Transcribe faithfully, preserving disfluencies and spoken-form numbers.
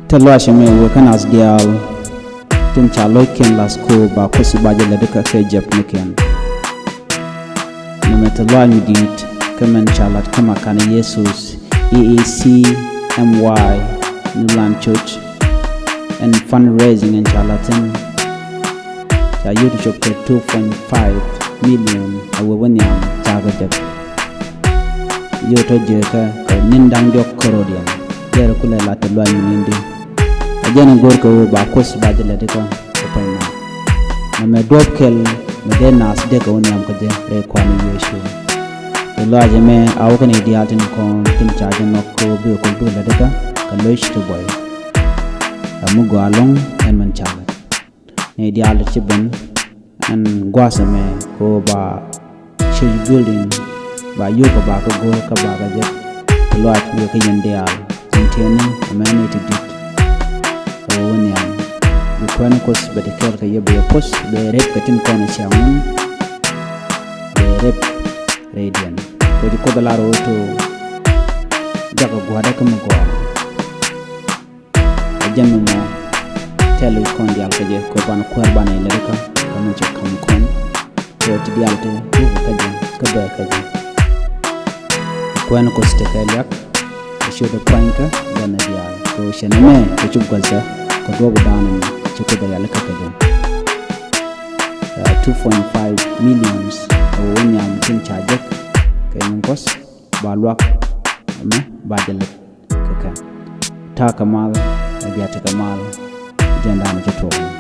Te luac ɛmɛ wëë kä nath diaal tin ca lo̱ckiɛn lath ko ba Kuoth ba jɛ lätdi kä kɛ jɛpnikiɛn. Nɛmɛ te luac mi di̱i̱t kä min ca la̱t kä makanɛ Yesus, E A C M Y New Land Church, ɛn fundraising ɛn ca la̱t thi̱n. Ca yut cop kɛ two point five million a wee wä nhiam ca kɛ jɛp. Yot tɔ jiäkä kɛ ni̱n da̱ŋ diɔ̱k kärɔ̱diɛn. Derɛ kulɛ lat ti luac mi ni̱n di. A jɛn in go̱r kɛ ɣöö ba Kuoth ba jɛ lätdi kä kɛ puɔ̱ny na. Nɛmɛ duɔ̱ɔ̱p kɛl mi dee naath dee kɛ wä nhiam kä jɛ rɛy Kua̱r ni Yecu. Ti luac ɛmɛ a wä kɛn i̱ diaal tin kɔn tin ca jɛ nhɔk kɛ ɣöö bikɛ kul bikɛ lätdi kä kɛ lo̱c ti buɔy. Ɛ mi gɔaa ɛlɔ̱ŋ ɛn min ca lät. Ni diaal ti ci ben ɛn gua̱a̱th ɛmɛ kɛ ɣöö ba church building ba yio̱k kɛ ba kɛ go̱o̱r kä ba kɛ jek. Ti luac wëë kä yɛn diaal tin tiɛni ɛmɛ ni ti di̱t. Ɛ wä wä nhiam bi Kuäär ni Kuoth bɛ ti kɛɛl kɛ yɛ bɛ yɛ puɔ̱th bɛ rep kɛ tin kɔn ɛ ciaŋ wun. Bɛ rep rɛydiɛn kɛ ti Kuoth ɛ lar ɣöö to jakɛ gua̱a̱dä kä mi gɔaa. Ɛ jɛn mi mɔ tɛl wi̱c kɔn diaal kɛ jɛ kɛ banɛ kuäär banɛ ilɛ dikä kɛ mi cɛ ka̱m kɔn. Kɛ ti diaal ti wukɛ kä jɛ kä bɛ kä jɛ. Kuäär ni Kuoth tekɛ liak. Ɛ ciötdɛ pua̱nykä bɛnɛ diaal kɛ cɛ nɛmɛ kɛ cup gua̱thcä kɛ duɔ̱ɔ̱p da̱a̱n ɛmɛ ci Kuoth ɛ rialikä kɛ jɛ. Two point five millions ɛ wä wä nhiam tin ca jek kɛ nyin Kuɔth ba luak ɛmɛ ba jɛ lät. Kɛ kɛ ta̱a̱ kɛ mal ɛ bia tekɛ mal. Jɛn da̱a̱n cɛ tuɔɔk.